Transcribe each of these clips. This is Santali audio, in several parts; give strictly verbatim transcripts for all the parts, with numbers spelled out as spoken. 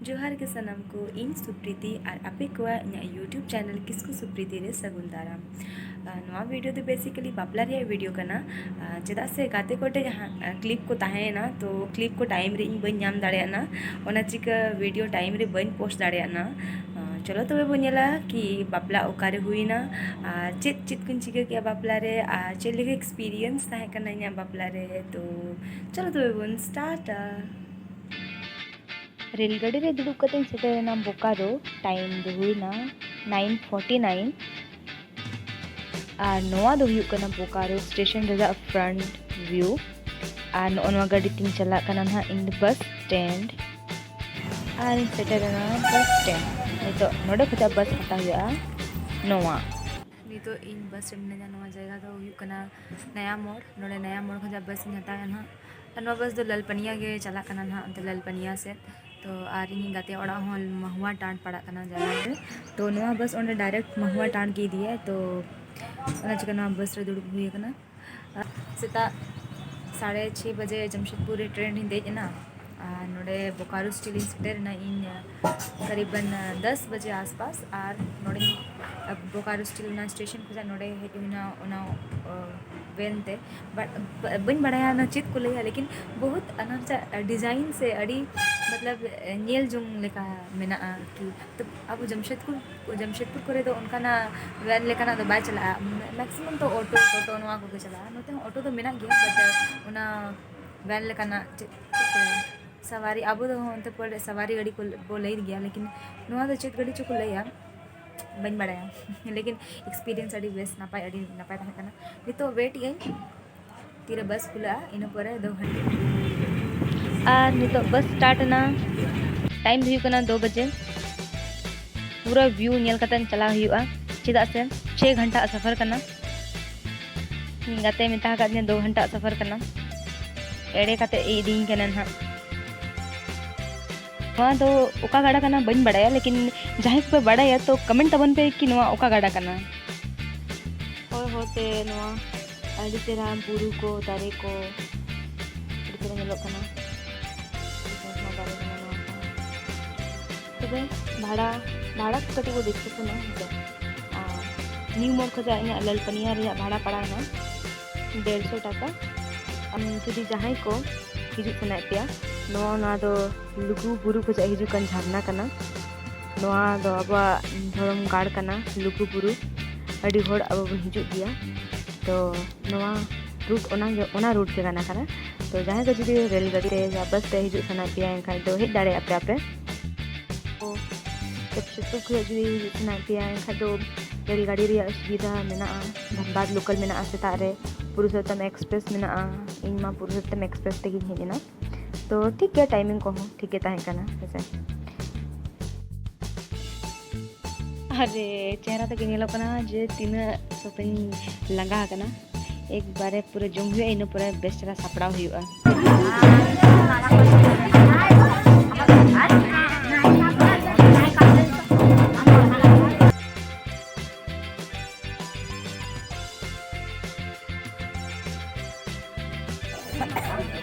ᱡᱚᱦᱟᱨ ᱜᱮ ᱥᱟᱱᱟᱢ ᱠᱚ, ᱤᱧ ᱥᱩᱯᱨᱤᱛᱤ ᱟᱨ ᱟᱯᱮ ᱠᱚᱣᱟᱜ ᱤᱧᱟᱹᱜ YouTube channel ᱠᱤᱥᱠᱩ ᱥᱩᱯᱨᱤᱛᱤ ᱨᱮ ᱥᱟᱹᱜᱩᱱ ᱫᱟᱨᱟᱢ᱾ ᱟᱨ ᱱᱚᱣᱟ video ᱫᱚ basically ᱵᱟᱯᱞᱟ ᱨᱮᱭᱟᱜ video ᱠᱟᱱᱟ᱾ ᱟᱨ ᱪᱮᱫᱟᱜ ᱥᱮ ᱜᱟᱛᱮ ᱠᱚᱴᱷᱮᱱ ᱡᱟᱦᱟᱸ, ᱟᱨ clip ᱠᱚ ᱛᱟᱦᱮᱸᱭᱮᱱᱟ, ᱛᱚ clip ᱠᱚ time ᱨᱮ ᱤᱧ ᱵᱟᱹᱧ ᱧᱟᱢ ᱫᱟᱲᱮᱭᱟᱜᱼᱟ, ᱚᱱᱟ ᱪᱤᱠᱟᱹ video time ᱨᱮ ᱵᱟᱹᱧ post ᱫᱟᱲᱮᱭᱟᱜᱼᱟ᱾ ᱟᱨ ᱪᱚᱞᱚ ᱛᱚᱵᱮ ᱵᱚᱱ ᱧᱮᱞᱟ ᱠᱤ ᱵᱟᱯᱞᱟ ᱚᱠᱟᱨᱮ ᱦᱩᱭᱱᱟ ᱟᱨ ᱪᱮᱫ ᱪᱮᱫ ᱠᱚᱧ ᱪᱤᱠᱟᱹ ᱠᱮᱜᱼᱟ ᱵᱟᱯᱞᱟ ᱨᱮ ᱟᱨ ᱪᱮᱫ ᱞᱮᱠᱟ experience ᱛᱟᱦᱮᱸ ᱠᱟᱱᱟ ᱤᱧᱟᱹᱜ ᱵᱟᱯᱞᱟ ᱨᱮ᱾ ᱛᱚ ᱪᱚᱞᱚ ᱛᱚᱵᱮ ᱵᱚᱱ startᱟ᱾ ᱨᱮᱞ ᱜᱟᱹᱰᱤ ᱨᱮ ᱫᱩᱲᱩᱵ ᱠᱟᱛᱮᱧ ᱥᱮᱴᱮᱨᱮᱱᱟ ᱵᱳᱠᱟᱨᱳ᱾ Time ᱫᱚ ᱦᱩᱭᱱᱟ nine forty nine᱾ ᱟᱨ ᱱᱚᱣᱟ ᱫᱚ ᱦᱩᱭᱩᱜ ᱠᱟᱱᱟ ᱵᱳᱠᱟᱨᱳ station ᱨᱮᱭᱟᱜ front view᱾ ᱟᱨ ᱱᱚᱜᱼᱚ ᱱᱚᱣᱟ ᱜᱟᱹᱰᱤ ᱛᱤᱧ ᱪᱟᱞᱟᱜ ᱠᱟᱱᱟ ᱱᱟᱦᱟᱜ ᱤᱧ ᱫᱚ bus stand᱾ ᱟᱨ ᱤᱧ ᱥᱮᱴᱮᱨᱮᱱᱟ bus stand᱾ ᱱᱤᱛᱚᱜ ᱱᱚᱰᱮ ᱠᱷᱚᱱᱟᱜ bus ᱦᱟᱛᱟᱣ ᱦᱩᱭᱩᱜᱼᱟ ᱱᱚᱣᱟ᱾ ᱱᱤᱛᱚᱜ ᱤᱧ bus ᱨᱮ ᱢᱤᱱᱟᱹᱧᱟ᱾ ᱱᱚᱣᱟ ᱡᱟᱭᱜᱟ ᱫᱚ ᱦᱩᱭᱩᱜ ᱠᱟᱱᱟ ᱱᱟᱭᱟ ᱢᱳᱲ᱾ ᱱᱚᱰᱮ ᱱᱟᱭᱟ ᱢᱳᱲ ᱠᱷᱚᱱᱟᱜ bus ᱤᱧ ᱦᱟᱛᱟᱣᱟ ᱱᱟᱦᱟᱜ᱾ ᱟᱨ ᱱᱚᱣᱟ bus ᱫᱚ ᱞᱟᱞᱯᱟᱱᱤᱭᱟ ᱜᱮ ᱪᱟᱞᱟᱜ ᱠᱟᱱᱟ ᱱᱟᱦᱟᱜ, ᱚᱱᱛᱮ ᱞᱟᱞᱯᱟᱱᱤᱭᱟ ᱥᱮᱫ᱾ ᱛᱚ ᱟᱨ ᱤᱧᱤᱧ ᱜᱟᱛᱮ ᱚᱲᱟᱜ ᱦᱚᱸ ᱢᱟᱦᱩᱣᱟ ᱴᱟᱸᱰ ᱯᱟᱲᱟᱜ ᱠᱟᱱᱟ ᱡᱟᱭᱜᱟ ᱨᱮ᱾ ᱛᱚ ᱱᱚᱣᱟ bus ᱚᱸᱰᱮ direct ᱢᱟᱦᱩᱣᱟ ᱴᱟᱸᱰ ᱜᱮ ᱤᱫᱤᱭᱟᱭ᱾ ᱛᱚ ᱚᱱᱟ ᱪᱤᱠᱟᱹ ᱱᱚᱣᱟ bus ᱨᱮ ᱫᱩᱲᱩᱵ ᱦᱩᱭ ᱟᱠᱟᱱᱟ᱾ ᱥᱮᱛᱟᱜ ᱥᱟᱲᱮ ᱪᱷᱚᱭ ᱵᱟᱡᱮ ᱡᱟᱢᱥᱮᱫᱽᱯᱩᱨ ᱨᱮ train ᱨᱤᱧ ᱫᱮᱡ ᱮᱱᱟ᱾ ᱟᱨ ᱱᱚᱰᱮ ᱵᱳᱠᱟᱨᱳ ᱥᱴᱤᱞ ᱤᱧ ᱥᱮᱴᱮᱨ ᱮᱱᱟ ᱤᱧ ᱠᱟᱨᱤᱵᱟᱱ ᱫᱚᱥ ᱵᱟᱡᱮ ᱟᱥᱯᱟᱥ᱾ ᱟᱨ ᱱᱚᱰᱮ ᱵᱳᱠᱟᱨᱳ ᱥᱴᱤᱞ ᱚᱱᱟ station ᱠᱷᱚᱱᱟᱜ ᱱᱚᱰᱮ ᱦᱮᱡ ᱦᱩᱭᱱᱟ ᱚᱱᱟ van ᱛᱮ᱾ But ᱵᱟᱹᱧ ᱵᱟᱲᱟᱭᱟ ᱚᱱᱟ ᱪᱮᱫ ᱠᱚ ᱞᱟᱹᱭᱟ, ᱞᱮᱠᱤᱱ ᱵᱚᱦᱩᱛ ᱚᱱᱟ ᱨᱮᱭᱟᱜ design ᱥᱮ ᱟᱹᱰᱤ ᱢᱚᱛᱞᱚᱵ ᱧᱮᱞ ᱡᱚᱝ ᱞᱮᱠᱟ ᱢᱮᱱᱟᱜᱼᱟ ᱟᱨᱠᱤ᱾ ᱛᱚ ᱟᱵᱚ ᱡᱟᱢᱥᱮᱫᱽᱯᱩᱨ, ᱡᱟᱢᱥᱮᱫᱽᱯᱩᱨ ᱠᱚᱨᱮ ᱫᱚ ᱚᱱᱠᱟᱱᱟᱜ van ᱞᱮᱠᱟᱱᱟᱜ ᱫᱚ ᱵᱟᱭ ᱪᱟᱞᱟᱜᱼᱟ᱾ Maximum ᱛᱚ auto, ᱴᱳᱴᱳ ᱱᱚᱣᱟ ᱠᱚᱜᱮ ᱪᱟᱞᱟᱜᱼᱟ᱾ ᱱᱚᱛᱮ ᱦᱚᱸ auto ᱫᱚ ᱢᱮᱱᱟᱜ ᱜᱮᱭᱟ, but ᱚᱱᱟ van ᱞᱮᱠᱟᱱᱟᱜ ᱪᱮᱫ ᱠᱚ ᱞᱟᱹᱭᱟ? ᱥᱟᱣᱟᱨᱤ, ᱟᱵᱚ ᱫᱚ ᱚᱱᱛᱮ ᱯᱚᱨᱮ ᱥᱟᱣᱟᱨᱤ ᱜᱟᱹᱰᱤ ᱠᱚ ᱵᱚ ᱞᱟᱹᱭ ᱜᱮᱭᱟ, ᱞᱮᱠᱤᱱ ᱱᱚᱣᱟ ᱫᱚ ᱪᱮᱫ ᱜᱟᱹᱰᱤ ᱪᱚ ᱠᱚ ᱞᱟᱹᱭᱟ, ᱵᱟᱹᱧ ᱵᱟᱲᱟᱭᱟ᱾ ᱞᱮᱠᱤᱱ experience ᱟᱹᱰᱤ ᱵᱮᱥ, ᱱᱟᱯᱟᱭ, ᱟᱹᱰᱤ ᱱᱟᱯᱟᱭ ᱛᱟᱦᱮᱸ ᱠᱟᱱᱟ᱾ ᱱᱤᱛᱚᱜ wait ᱮᱫ ᱟᱹᱧ ᱛᱤᱨᱮ bus ᱠᱷᱩᱞᱟᱹᱜᱼᱟ, ᱤᱱᱟᱹ ᱯᱚᱨᱮ ᱫᱚ ᱜᱷᱟᱹᱲᱤ᱾ ᱟᱨ ᱱᱤᱛᱚᱜ bus start ᱮᱱᱟ᱾ Time ᱫᱚ ᱦᱩᱭᱩᱜ ᱠᱟᱱᱟ ᱫᱩ ᱵᱟᱡᱮ᱾ ᱯᱩᱨᱟᱹ view ᱧᱮᱞ ᱠᱟᱛᱮ ᱪᱟᱞᱟᱜ ᱦᱩᱭᱩᱜᱼᱟ, ᱪᱮᱫᱟᱜ ᱥᱮ ᱪᱷᱚᱭ ᱜᱷᱚᱱᱴᱟ ᱥᱟᱯᱷᱟᱨ ᱠᱟᱱᱟ᱾ ᱤᱧ ᱜᱟᱛᱮᱭ ᱢᱮᱛᱟ ᱟᱠᱟᱫᱤᱧᱟ ᱫᱩ ᱜᱷᱚᱱᱴᱟ ᱥᱟᱯᱷᱟᱨ ᱠᱟᱱᱟ, ᱮᱲᱮ ᱠᱟᱛᱮ ᱮ ᱤᱫᱤᱧ ᱠᱟᱱᱟ ᱱᱟᱦᱟᱜ᱾ ᱱᱚᱣᱟ ᱫᱚ ᱚᱠᱟ ᱜᱟᱰᱟ ᱠᱟᱱᱟ ᱵᱟᱹᱧ ᱵᱟᱲᱟᱭᱟ, ᱞᱮᱠᱤᱱ ᱡᱟᱦᱟᱸᱭ ᱠᱚᱯᱮ ᱵᱟᱲᱟᱭᱟ ᱛᱚ comment ᱛᱟᱵᱚᱱ ᱯᱮ ᱠᱤ ᱱᱚᱣᱟ ᱚᱠᱟ ᱜᱟᱰᱟ ᱠᱟᱱᱟ᱾ ᱦᱚᱨ ᱦᱚᱨᱛᱮ ᱱᱚᱣᱟ ᱟᱹᱰᱤ ᱪᱮᱦᱨᱟ ᱵᱩᱨᱩ ᱠᱚ, ᱫᱟᱨᱮ ᱠᱚ ᱟᱹᱰᱤ ᱪᱮᱦᱨᱟ ᱧᱮᱞᱚᱜ ᱠᱟᱱᱟ᱾ ᱟᱹᱰᱤ ᱪᱮᱦᱨᱟ ᱫᱟᱨᱮ ᱠᱟᱱᱟ ᱱᱚᱣᱟ ᱠᱚ᱾ ᱛᱚᱵᱮ ᱵᱷᱟᱲᱟ, ᱵᱷᱟᱲᱟ ᱠᱚ ᱠᱟᱹᱴᱤᱡ ᱵᱚ ᱰᱤᱥᱠᱟᱥᱟ ᱦᱮᱸ ᱥᱮ᱾ ᱟᱨ ᱱᱤᱭᱩ ᱢᱳᱲ ᱠᱷᱚᱱᱟᱜ ᱤᱧᱟᱹᱜ ᱞᱟᱞᱯᱟᱱᱤᱭᱟ ᱨᱮᱭᱟᱜ ᱵᱷᱟᱲᱟ ᱯᱟᱲᱟᱣᱱᱟ ᱰᱮᱲᱥᱚ ᱴᱟᱠᱟ᱾ ᱟᱢ ᱡᱩᱫᱤ ᱡᱟᱦᱟᱸᱭ ᱠᱚ ᱦᱤᱡᱩᱜ ᱥᱟᱱᱟᱭᱮᱫ ᱯᱮᱭᱟ, ᱱᱚᱣᱟ, ᱱᱚᱣᱟ ᱫᱚ ᱞᱩᱜᱩ ᱵᱩᱨᱩ ᱠᱷᱚᱱᱟᱜ ᱦᱤᱡᱩᱜ ᱠᱟᱱ ᱡᱷᱟᱨᱱᱟ ᱠᱟᱱᱟ᱾ ᱱᱚᱣᱟ ᱫᱚ ᱟᱵᱚᱣᱟᱜ ᱫᱷᱚᱨᱚᱢ ᱜᱟᱲ ᱠᱟᱱᱟ, ᱞᱩᱜᱩ ᱵᱩᱨᱩ᱾ ᱟᱹᱰᱤ ᱦᱚᱲ ᱟᱵᱚ ᱵᱚᱱ ᱦᱤᱡᱩᱜ ᱜᱮᱭᱟ᱾ ᱛᱚ ᱱᱚᱣᱟ ᱨᱩᱴ ᱚᱱᱟ ᱜᱮ, ᱚᱱᱟ ᱨᱩᱴ ᱜᱮ ᱠᱟᱱᱟ ᱠᱟᱱᱟ᱾ ᱛᱚ ᱡᱟᱦᱟᱸᱭ ᱠᱚ ᱡᱩᱫᱤ ᱨᱮᱹᱞ ᱜᱟᱹᱰᱤ ᱛᱮ ᱭᱟ ᱵᱟᱥ ᱛᱮ ᱦᱤᱡᱩᱜ ᱥᱟᱱᱟᱭᱮᱫ ᱯᱮᱭᱟ, ᱮᱱᱠᱷᱟᱱ ᱫᱚ ᱦᱮᱡ ᱫᱟᱲᱮᱭᱟᱜ ᱯᱮ ᱟᱯᱮ᱾ ᱛᱚ ᱥᱩᱨ ᱠᱷᱚᱱᱟᱜ ᱡᱩᱫᱤ ᱦᱤᱡᱩᱜ ᱥᱟᱱᱟᱭᱮᱫ ᱯᱮᱭᱟ, ᱮᱱᱠᱷᱟᱱ ᱫᱚ ᱨᱮᱹᱞ ᱜᱟᱹᱰᱤ ᱨᱮᱭᱟᱜ ᱥᱩᱵᱤᱫᱷᱟ ᱢᱮᱱᱟᱜᱼᱟ᱾ ᱫᱷᱟᱱᱵᱟᱫᱽ ᱞᱳᱠᱟᱞ ᱢᱮᱱᱟᱜᱼᱟ ᱥᱮᱛᱟᱜ ᱨᱮ, ᱯᱩᱨᱩᱥᱳᱛᱛᱚᱢ ᱮᱠᱥᱯᱨᱮᱥ ᱢᱮᱱᱟᱜᱼᱟ᱾ ᱤᱧ ᱢᱟ ᱯᱩᱨᱩᱥᱳᱛᱛᱚᱢ ᱮᱠᱥᱯᱨᱮᱥ ᱛᱮᱜᱤᱧ ᱦᱮᱡ ᱮᱱᱟ᱾ ᱛᱚ ᱴᱷᱤᱠ ᱜᱮᱭᱟ, ᱴᱟᱭᱢᱤᱝ ᱠᱚᱦᱚᱸ ᱴᱷᱤᱠ ᱜᱮ ᱛᱟᱦᱮᱸ ᱠᱟᱱᱟ ᱦᱮᱸᱥᱮ᱾ ᱟᱨᱮ, ᱪᱮᱦᱨᱟ ᱛᱮᱜᱮ ᱧᱮᱞᱚᱜ ᱠᱟᱱᱟ ᱡᱮ ᱛᱤᱱᱟᱹᱜ ᱥᱚᱛᱮᱧ ᱞᱟᱸᱜᱟ ᱟᱠᱟᱱᱟ᱾ ᱮᱠᱵᱟᱨᱮ ᱯᱩᱨᱟᱹ ᱡᱚᱢ ᱦᱩᱭᱩᱜᱼᱟ, ᱤᱱᱟᱹ ᱯᱚᱨᱮ ᱵᱮᱥ ᱪᱮᱦᱨᱟ ᱥᱟᱯᱲᱟᱣ ᱦᱩᱭᱩᱜᱼᱟ᱾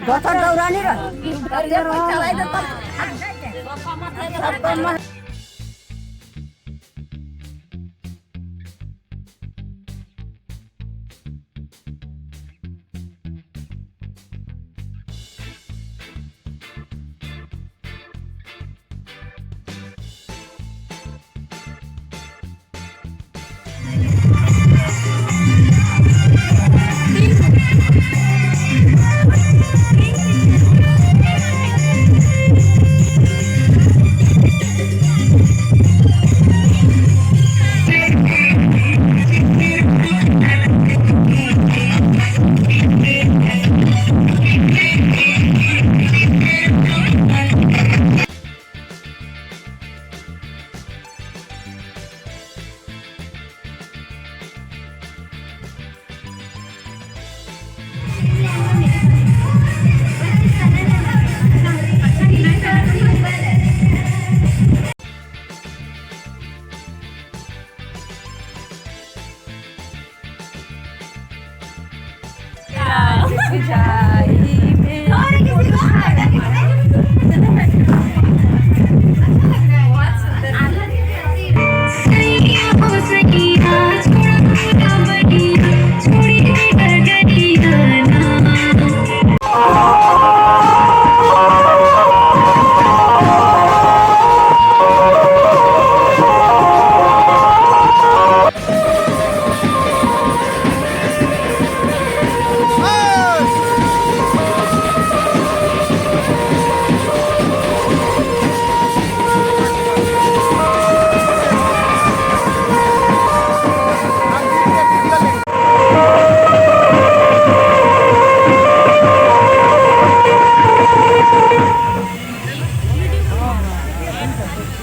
ᱵᱚᱪᱷᱚᱨ ᱫᱚ ᱩᱨᱟᱱᱤ ᱨᱮ᱾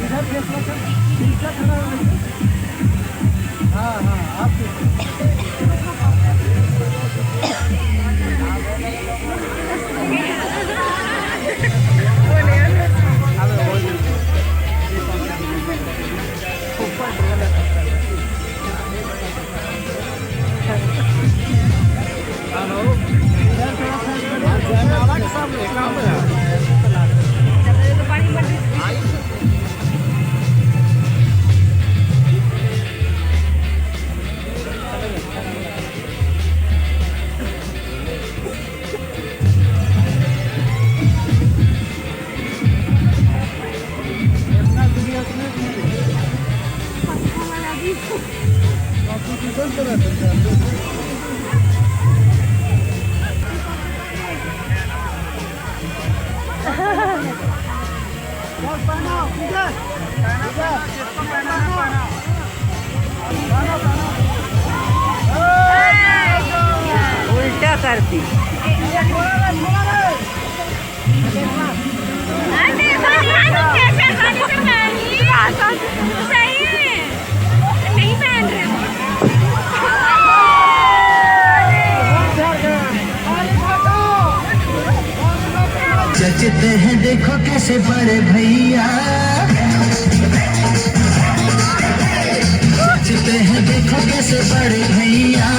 इधर देख लो सर, पीछे खड़ा हो। हाँ, हाँ, आप देखो। उल्टा कर दी। अरे देखो, यहाँ तो कैसे आसानी से पहन ली। सही में। नहीं पहन रहे। जचते हैं देखो कैसे बड़े भैया, जचते हैं देखो कैसे बड़े भैया।